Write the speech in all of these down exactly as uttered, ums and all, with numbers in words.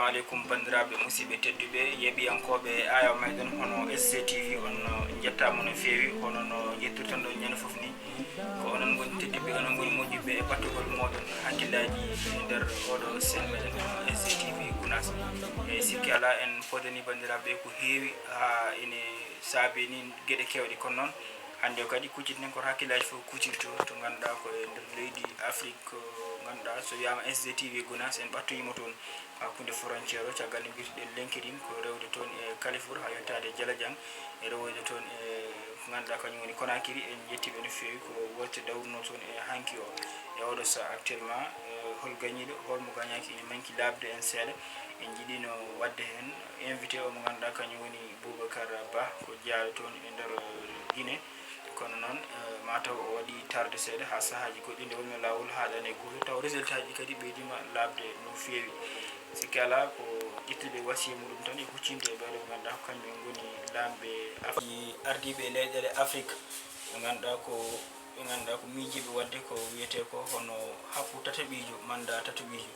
Aleykum, banndiraaɓe musidɓe tedduɓe, yeeɓiyankooɓe Aayo meɗen hono S J T V, on njettaama no feewi, hono no njettirton ɗon ñande fof ni. Ko onon ngoni tedduɓe, onon ngoni moƴƴuɓe e ɓattugol mooɗon hakkillaaji e nder oɗo seen meɗen hono S J T V Gunaas. E sikki alaa, en podani banndiraaɓe ko heewi, haa ene saabi ni geɗe keewɗe. Kono noon, hannde o kadi kuccitnen koto hakkillaaji fof kuccirto to ngannduɗaa ko e nder leydi Afrik, ko ngannduɗaa so wiyaama S J T V Gunaas, en ɓattoyii mo toon. Hakkunde frontière o, caggal nde mbiytuɗen Lenkerin, ko rewde toon e Kalifour haa yottaade e Jalajaŋ, e rewoyde toon e ko ngannduɗaa kañum woni Konakiri. En njettii ɓe no feewi, ko wolte dawrunoo toon e hanki o. E oɗo sahaa actuellement, e hol gañiiɗo, hol mo gañaaki, ene manki laaɓde en seeɗa. En njiɗino waɗde heen invité o mo ngannduɗaa kañum woni Boubacar Ba, ko jeyaaɗo toon e nder Guinée. Kono noon, eh, mataw o waɗi tarde seeɗa haa sahaaji goɗɗi nde wonno laawol haaɗani e gooto, taw résultat ji kadi ɓeydiima laaɓde no feewi. Sikki alaa ko ƴettude wasiya muɗum tan e huccinde e ɓeeɗo ɓe ngannduɗaa ko kañum en ngoni laamɓe Af-, ardiiɓe e leyɗeele Afrik, ɓe ngannduɗaa ko, ɓe ngannduɗaa ko miijiiɓe waɗde ko wiyetee ko hono happu tataɓiijo, mannda tataɓiijo.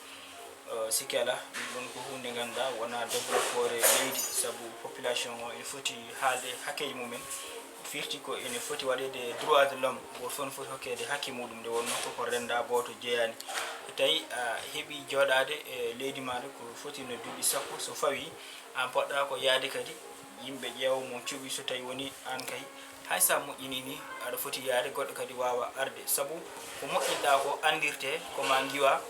Eh, sikki alaa, ɗum ɗon ko huunde ngannduɗaa wonaa développore leydi, sabu population o ene foti haalde hakkeeji mumen. Firti ko ene foti waɗeede droit de l'homme, gooto fof ne foti hokkeede hakke muɗum, nde wonnoo koko rennda gooto jeyaani. So tawi a heɓii jooɗaade e leydi maaɗa, ko foti no duuɓi sappo, so fawii, aan poɗɗaa ko yahde kadi, yimɓe ƴeewa mo cuɓi, so tawi wonii aan kay, hay so a moƴƴinii ni, aɗa foti yahde, goɗɗo kadi waawa arde. Sabu ko moƴƴinɗaa ko anndirtee, ko maa ngiwaa,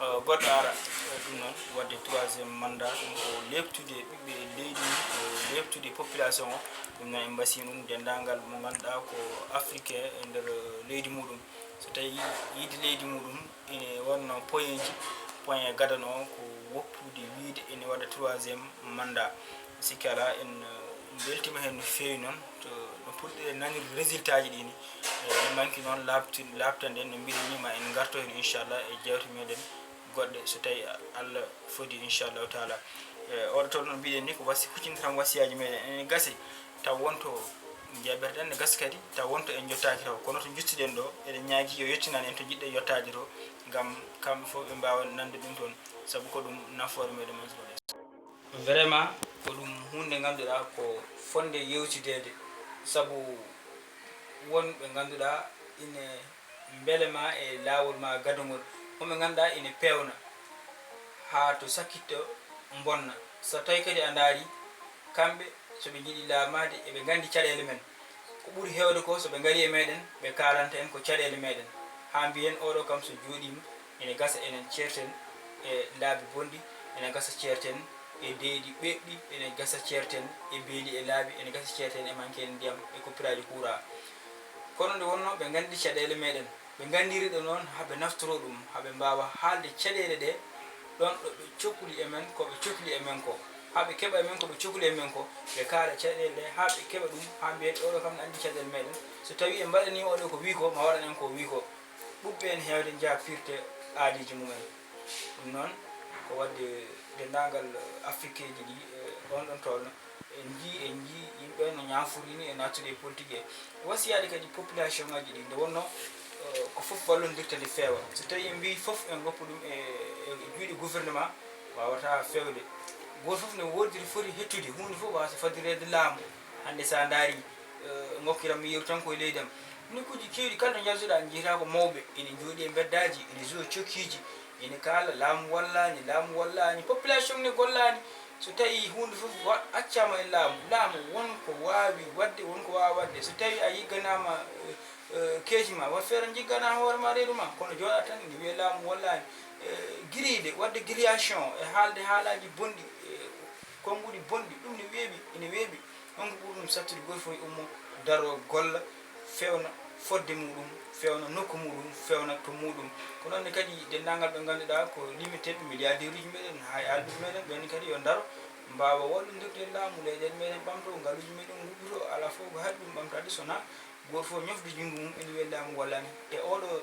eh, goɗɗo ara. Eh, ɗum noon, waɗde troisième mandat, ɗum ko leeptude ɓiɓɓe leydi ndi, ko leeptude population o. Ɗum noon, en mbasii ɗum denndaangal mo ngannduɗaa ko Africain e nder, eh, leydi muɗum. So tawi yiide leydi muɗum ene wonno pointeji, point gadano o ko woppude wiyde ene waɗa troisième mandat. Sikki alaa, en, eh, mbeltiima heen no feewi noon, to no puɗɗiɗen nanirde résultat ji ɗi ni. Eh, en manki noon laaɓti-, laaɓtande en no mbiɗen ni, ma en ngarto heen inchallah e jeewte meɗen goɗɗe, so tawi Allah fodi, inchallahu taala. Eh, oɗo toon noon mbiɗen ni ko wasi-, kuccinta tan wasiyaaji meɗen. Ene gasi taw wonto jaɓerɗen ne gasa kadi, taw wonto en jottaaki taw. Kono to njottiɗen ɗo, eɗen ñaagii yo yettinan en to njiɗɗen yottaade to, ngam kamɓe fof ɓe mbaawa nande ɗum toon, sabu ko ɗum nafoore meɗen Mansour Wade. Vraiment, ko ɗum huunde ngannduɗaa ko fotnde yewtideede, sabu won ɓe ngannduɗaa ine mbele ma e laawol ma gadangol, on ɓe ngannduɗaa ine peewna haa to sakkitto bonna. So tawi kadi a ndaari, kamɓe, so ɓe njiɗi laamaade, eɓe nganndi caɗeele men. Ko ɓuri heewde ko, so ɓe ngarii e meɗen, ɓe kaalanta en ko caɗeele meɗen. Haa mbiyen, oɗo kam so jooɗiima, ene gasa enen ceerten e laabi bonɗi, ene gasa ceerten e deeƴi ɓeeɓɗi, ene gasa ceerten e beeli e laabi, ene gasa ceerten e manque en ndiyam e coupuraaji courant. Kono nde wonnoo ɓe nganndi caɗeele meɗen, ɓe nganndiri ɗo noon, haa ɓe naftoro ɗum, haa ɓe mbaawa haalde caɗeele ɗe, ɗon ɗo ɓe cokli e men, ko ɓe cokli e men ko, haa ɓe keɓa e men ko ɓe cokli e men ko, ɓe kaala caɗeele ɗe, haa ɓe keɓa ɗum, haa mbiyen, "Oɗo kam ne anndi caɗeele meɗen. So tawii en mbaɗanii oɗo ko wii ko, ma waɗan en ko wii ko." Ɓuɓɓe en heewde njaha pirte aadiiji mumen. Ɗum noon, ko waɗde denndaangal Afrikeeji ɗi, eh, on ɗon tolno. En njii, en njii yimɓe no ñaaforini e naattude e politique e wasiyaaɗe kadi population ngaji ɗi. Nde wonnoo, eh, ko fof wallondirta nde feewa. So tawii en mbii fof en ngoppu ɗum e, e juuɗe gouvernement, waawataa feewde. Gooto fof ne woodiri foti hettude, huunde fof waasa fadireede laamu. Hannde so a ndaari, eh, ngokkiram mi yeru tan koye leydi am. Nokkuuji keewɗi kala to njaltuɗaa, njiitaa ko mawɓe ene njooɗi e mbeddaaji, ene juwa cokkiiji, ene kaala, "Laamu wallaani, laamu wallaani." Population ne gollaani. So tawii huunde fof wa-, accaama e laamu, laamu won ko waawi waɗde, won ko waawa waɗde. So tawii a yigganaama, eh, eh, keeci ma, waɗ feere njigganaa hoore ma reedu ma, kono jooɗaa tan ene wiyee laamu wallaani. Eh, giriide, waɗde grillation e haalde haalaaji bonɗi, eh, konnguɗi bonɗi, ɗum ne weeɓi, ene weeɓi. Honko ɓuri ɗum sattude? Gooto fof e ummo, daro, golla, fewna fodde muɗum, fewna nokku muɗum, fewna to muɗum. Ko noon ne kadi denndaangal ɓe ngannduɗaa ko limiteeɓe, milliardaire uji meɗen, haa e haalduɓe meɗen, ɓen kadi yo ndaro, mbaawa wallondirde e laamu, leyɗeele meɗen ɓamto, ngaluuji meɗen nguɓɓito, alaa fof ko haɗi ɗum ɓamtaade so wonaa gooto fof ñofde junngo mum, ene wiyee laamu wallaani. E oɗo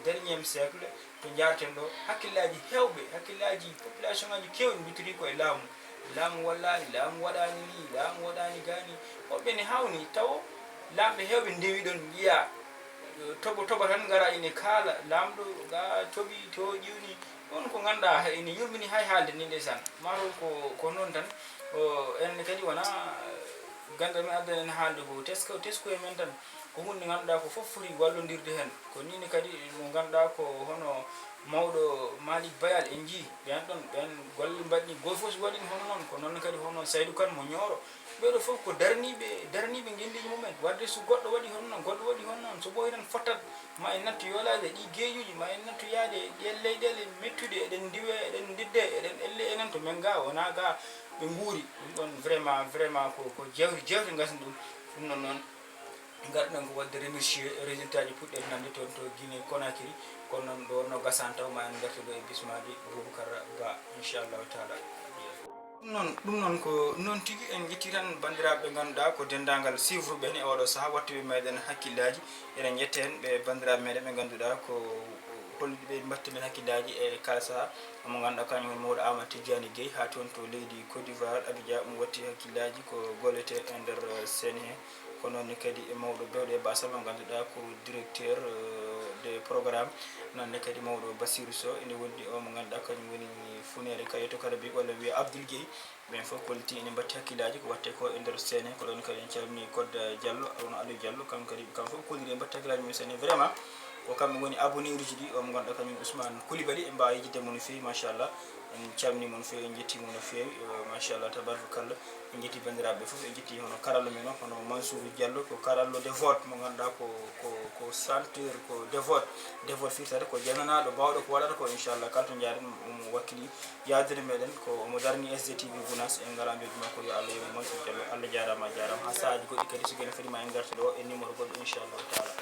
dernier siècle, to njaarten ɗo, hakkillaaji heewɓe, hakkillaaji population ngaji keewɗi mbittiri ko e laamu. Laamu wallaani, laamu waɗaani ni, laamu waɗaani gaa ni. Woɓɓe ne hawni, tawo laamɓe heewɓe ndewi ɗon, njiyaa, eh, toɓo toɓa tan ngara ine kaala, laamɗo gaa toɓi, to ƴiwni. On ko ngannduɗaa ene yurmini hay haalde ni, ndeysaan. Maa taw ko, ko noon tan. O, enen kadi wona, eh, ganndal men addani en haalde ko tesko, tesko e men tan. Ko huunde ngannduɗaa ko fof foti wallondirde heen. Ko nii ne kadi mo ngannduɗaa ko hono mawɗo Malick Bayal en njii. Ɓeen ɗon, ɓeen golle mbaɗni gooto fof so waɗi hono noon. Ko noon kadi hono Saydou Kane mo Nioro. Ɓeeɗo fof ko darniiɓe, darniiɓe ngenndiiji mumen. Wadde so goɗɗo waɗi hono noon, goɗɗo waɗi hono noon, so ɓooyi tan fottat, ma en nattu yoolaade ɗi geeƴuuji, ma en nattu yahde e ɗeen leyɗeele mettuɗe, eɗen ndiwe, eɗen ndidde, eɗen elle enen to men ga, wonaa ga ɓe nguuri. Ɗum ɗon vraiment, vraiment ko, ko jeewte, jeewte ngasni ɗum. Ɗum noon noon, ngarɗen ko waɗde remercier résultat ji puɗɗen nande toon to Guinée Conakry, kono noon ɗo wonno gasani taw ma en ngartu ɗo e bismaaji Boubacar Ba, inchallahu taala. Ɗum noon, ɗum noon ko noon tigi, en njetti tan banndiraaɓe ɓe ngannduɗaa ko denndaangal suivre ɓe e oɗo sahaa, wattuɓe meɗen hakkillaaji. Eɗen njetta heen ɓe banndiraaɓe meɗen ɓe ngannduɗaa ko hollude ɓe mbatta men hakkillaaji e kala sahaa. Mo ngannduɗaa kañum woni mawɗo Amadou Tidiane Guèye haa toon to leydi Côte d'Ivoire, Abidjan, mo watti hakkillaaji ko gollete e nder seen he. Ko noon ne kadi e mawɗo bewɗo e baasal mo ngannduɗaa ko directeur, euh, de programme. Noon ne kadi mawɗo Bassirou Sow ene wondi o mo ngannduɗaa kañum woni funeere Kayoto Karabi walla wiya Abdoul Guèye. Ɓeen fof kolliti ene mbatti hakkillaaji ko watte ko e nder seen he. Ko ɗoon kadi en calmini Codé Diallo, Arouna Aliou Diallo, kam kadi, kam fof kolliri en mbatti hakkillaaji mum seen he. Vraiment, ko kamɓe ngoni abonné uji ɗi, o mo ngannduɗaa kañum Ousmane Coulibaly, en mbaawa yejjitde mo no feewi, machallah. En calmini mo no feewi, en njetti mo no feewi, eh, machallah, tabarakallah. En njetti banndiraaɓe fof, en njetti hono karallo men o, hono Mansour Diallo, ko karallo de vote mo ngannduɗaa ko, ko, ko chanteur, ko de vote. De vote firtata ko jannanaaɗo, baawɗo ko waɗata ko, inchallah, kala to njaaren mo wakkili. Yaadude meɗen ko omo darni S D T V Gunaas, en ngalaa mbeeɗu makko, yo Allah yoɓ mo, Mansour Diallo. Allah jaaraama, a jaaraama. Haa sahaaji goɗɗi kadi, so gene fadi ma en ngartu ɗo e numéro goɗɗo, inchallahu taala.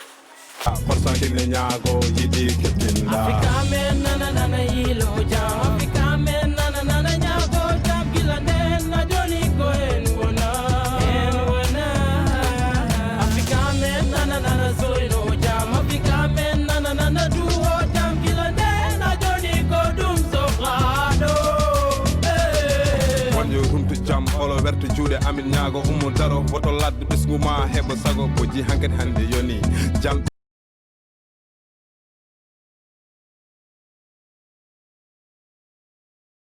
Korsangine ñaago yiɗi kebbinɗa. Afrika men nana nana yilo jam. Afrika men nana nana ñaago jam. Gila nden na joni ko en wona. En wona. Afrika men nana nana soyno jam. Afrika men nana nana duwo jam. Gila nden na joni ko ɗum sohlaɗo. Hey. Wonjo runtu jam, olo werto juuɗe amin ñaago ummo daro. Woto ladde ɓesngu ma heɓo sago. Ko ji hankadi hannde yoni jam.